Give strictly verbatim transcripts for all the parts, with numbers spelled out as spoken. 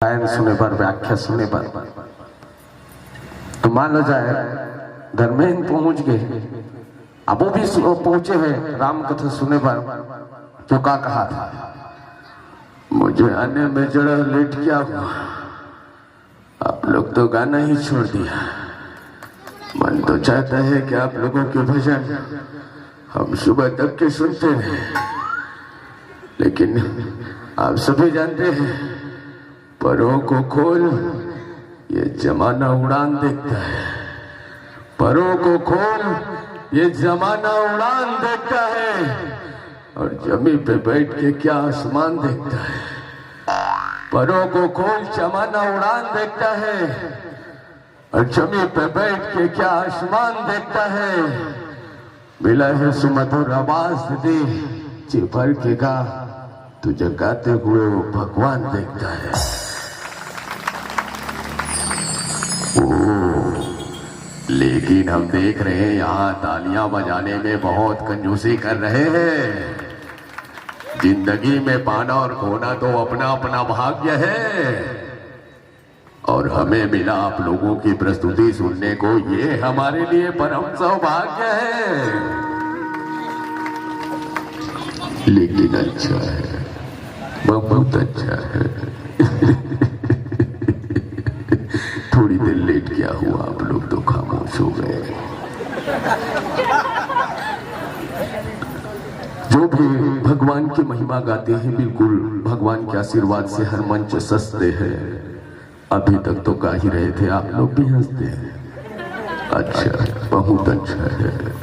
गायन सुने बर, व्याख्या सुने बर। तो मान लो जाए धर्मेंद्र पहुंच गए, अब वो भी सु- पहुंचे हैं राम कथा सुने बर, तो का कहा था? मुझे आने में जरा लेट क्या हुआ, आप लोग तो गाना ही छोड़ दिया। मन तो चाहता है कि आप लोगों के भजन हम सुबह तक के सुनते रहें, लेकिन आप सभी जानते हैं, परों को खोल, ये जमाना उड़ान देखता है। परों को खोल, ये जमाना उड़ान देखता है। और जमी पे बैठ के क्या आसमान देखता है। परों को खोल, जमाना उड़ान देखता है। और जमी पे बैठ के क्या आसमान देखता है। मिला है सुमधुर आवाज दे, जी भर के गा, तुझे गाते हुए वो भगवान देखता है। ओ, लेकिन हम देख रहे हैं, यहाँ तालियां बजाने में बहुत कंजूसी कर रहे हैं। जिंदगी में पाना और खोना तो अपना अपना भाग्य है, और हमें मिला आप लोगों की प्रस्तुति सुनने को, ये हमारे लिए परम सौभाग्य है। लेकिन अच्छा है, बहुत अच्छा है। थोड़ी देर लेट क्या हुआ, आप लोग तो खामोश हो गए। जो भी भगवान की महिमा गाते हैं, बिल्कुल भगवान के आशीर्वाद से हर मंच सजते हैं। अभी तक तो गा ही रहे थे, आप लोग भी हंसते हैं। अच्छा, बहुत अच्छा है।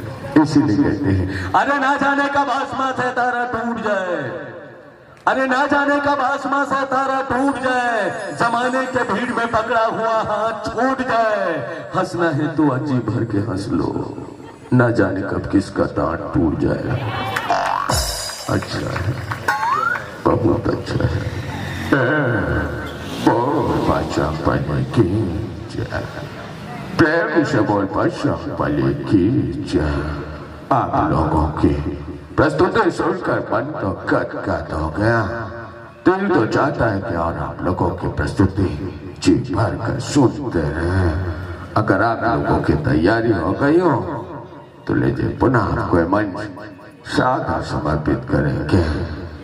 इसीलिए कहते हैं, अरे ना जाने कब आसमां से तारा टूट जाए, अरे ना जाने कब आसमां से तारा टूट जाए, जमाने के भीड़ में पकड़ा हुआ हाथ छूट जाए। हंसना है तो आज जी भर के हंस लो, ना जाने कब किसका दांत टूट जाए। अच्छा है, बहुत अच्छा है। ए, बोल बजरंग बली की जय। प्रेम से बोल बजरंग बली की जय। आप लोगों की प्रस्तुति सुनकर मन तो गदगद हो गया। दिल तो चाहता है कि और आप लोगों की प्रस्तुति जी भर कर सुनते रहें। अगर आप लोगों की तैयारी हो गई हो, तो लीजिए, पुनः आपको ये मंच सादर समर्पित करेंगे।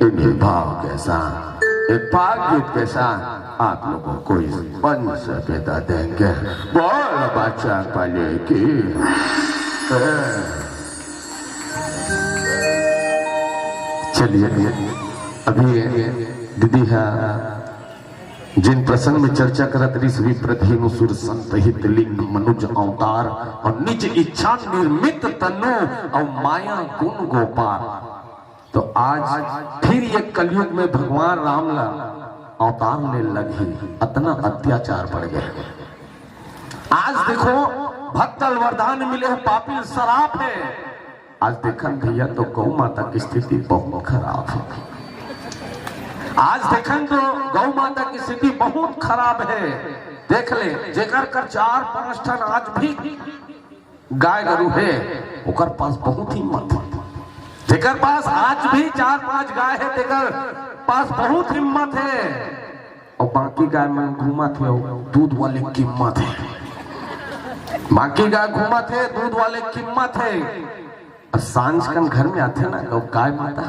इन्हीं भाव के साथ, एक पाक गीत के साथ आप लोगों को इस मंच से विदा देंगे। बोल बजरंग बली की। चलिए, अभी दीदी है, जिन प्रसंग में चर्चा करत रहिस, विप्र धेनु सुर संत हित लीन मनुज अवतार, और निज इच्छा निर्मित तनु और माया गुण गोपाल। तो आज फिर ये कलयुग में भगवान राम ला अवतार ले लगही, अतना अत्याचार बढ़ गया। आज देखो, भक्तल वरदान मिले हैं, पापिल सराप है। आज देखन भैया, तो गौ माता की स्थिति बहुत खराब है। आज देखन तो गौ माता की स्थिति बहुत खराब है। देख ले, जेकर कर चार पांच ठन आज भी गाय गरु है, ओकर पास बहुत हिम्मत है। जेकर पास आज भी चार पांच गाय है, तेकर पास बहुत हिम्मत है। और बाकी गाय मन घूमत हे, दूध वाले कीमत हे। बाकी गाय घूमत हे, दूध वाले कीमत हे। अब सांझ कन घर में आथे ना, गौ-, गाय माता,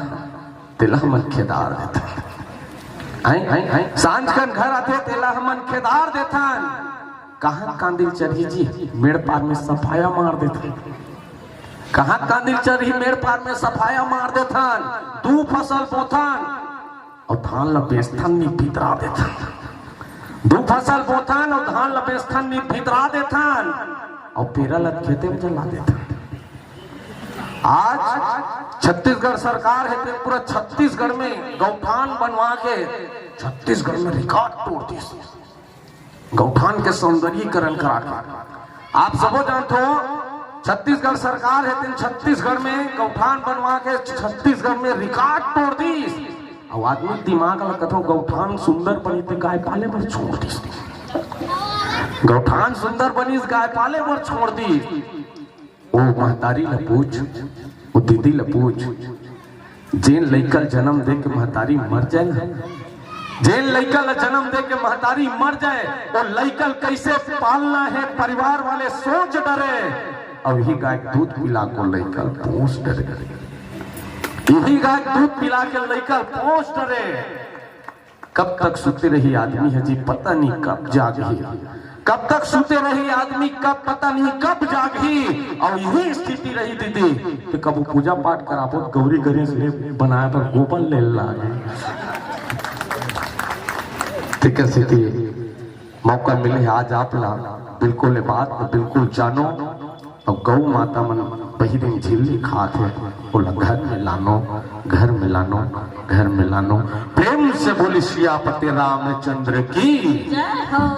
तेला हमन खेदार देथन। आई, आई, आई, सांझ कन घर आथे, तेला हमन खेदार देथन। कहाँ कांदिल चरही जी, मेड़ पार में सफाया मार देथन। कहाँ कांदिल चरही, मेड़ पार में सफाया मार देथन। दू फसल बोथन, अउ धान ल बेचथन, नि भितरा देथन। दू फसल बोथन अउ धान ल बेचथन, नि भितरा देथन। अउ पेरा ल खेते में जला देथन। आज छत्तीसगढ़ सरकार हे, तेन पूरा छत्तीसगढ़ में गौठान बनवा के छत्तीसगढ़ में रिकॉर्ड तोड़ दिस। गौठान के सौंदर्यीकरण करा के। आप सबो जानथो, छत्तीसगढ़ सरकार हे, तेन छत्तीसगढ़ में गौठान बनवा के छत्तीसगढ़ में रिकॉर्ड तोड़ दिस। अउ आदमी दिमाग ल कथो, गौठान सुंदर बनी ते गाय पाले बर छोड़ दिस। गौठान सुंदर बनिस, गाय पाले बर छोड़ दिस। ओ महतारी ल पूछ, ओ दीदी ल पूछ, जेन लइका ल जन्म दे के महतारी मर जाए ना, जेन लइका ला जन्म दे के महतारी मर जाए, वो लइका ल कइसे पालना हे, परिवार वाले सोच डरे। अउ इही गाय के दूध पिला के लइका ल पोस डरे। इही गाय के दूध पिला के लइका ल पोस डरे। कब तक सुते रही आदमी ह जी, पता नहीं कब जागही। कब तक सुते रही आदमी, कब, पता नहीं कब जागही। अउ इही स्थिति रही दीदी, त कभू पूजा पाठ कराबो त गौरी गणेश ले बनाए बर गोबर ले लागे। ठीक है, स्थिति मौका मिले हे आज आप ला, बिल्कुल ये बात ला बिल्कुल जानो। अउ गौ माता मन पहिली झिल्ली खात हे, ओला घर में लानो, घर में लानो, घर में लानो। प्रेम से बोली सियापति रामचंद्र की। जय हो।